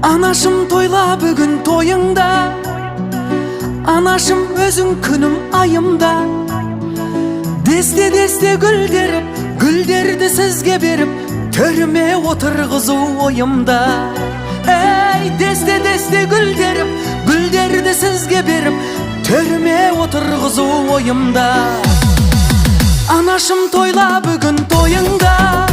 Анашым, тойла бүгін тойыңда. Анашым, өзің күнім, айымда. Десте десте гүлдеріп, гүлдерді сізге беріп, төріме отырғызу ойымда. Ей, десте десте гүлдеріп, гүлдерді сізге беріп, төріме отырғызу ойымда. Анашым, тойла бүгін тойыңда.